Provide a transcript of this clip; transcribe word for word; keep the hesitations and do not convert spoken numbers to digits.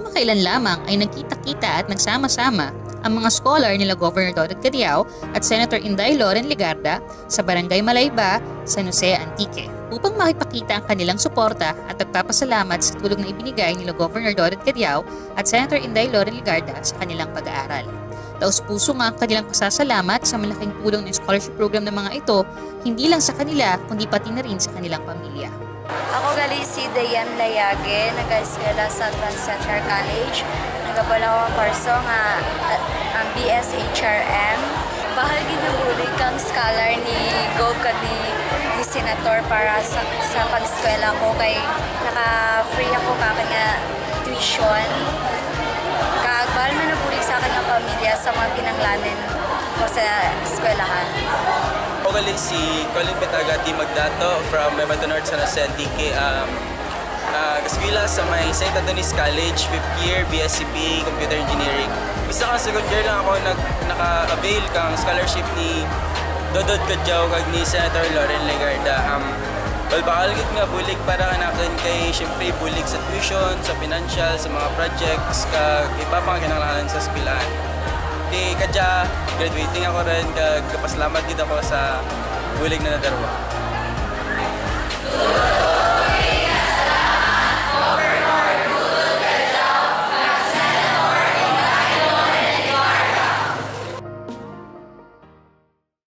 Makailan lamang ay nagkita-kita at nagsama-sama ang mga scholar nila Governor Dodod Cadiao at Senator Inday Loren Legarda sa Barangay Malayba, San Jose, Antique, upang makipakita ang kanilang suporta at pagpapasalamat sa tulong na ibinigay nila Governor Dodod Cadiao at Senator Inday Loren Legarda sa kanilang pag-aaral. Taos-puso nga ang kanilang pasasalamat sa malaking tulong ng scholarship program ng mga ito, hindi lang sa kanila, kundi pati na rin sa kanilang pamilya. Ako gali si Dayan Layage, nagaeskwela sa Grand Central College. Nagabal ako ang kurso nga, ah, ang B S H R M. Bahal gid nga bulig kang scholar ni Gov kag ni, ni Senator para sa, sa pag-eskwela ko kay naka-free ako kang akun nga tuition. Kag bahal man nga bulig sa akun nga pamilya sa mga kinahanglanun ko sa eskwelahan. Ako gali si Colin Petaga T. Magdato from Maimato North, San Jose, Antique. Um, ah, gaeskwela sa may Saint Anthony's College, fifth year, B S C P, Computer Engineering. Bisan kang second year lang ako nag-, naka-avail kang scholarship ni Dodod Cadiao kag ni Senator Loren Legarda. Um, bahal-bahal gid nga bulig para kanakun kay, syempre, bulig sa tuition, sa financial, sa mga projects, kag iba pa nga kinahanglanun sa eskwelahan. Ti kadya, graduating ako run, kag gapasalamat gid ako sa bulig na nadarwa.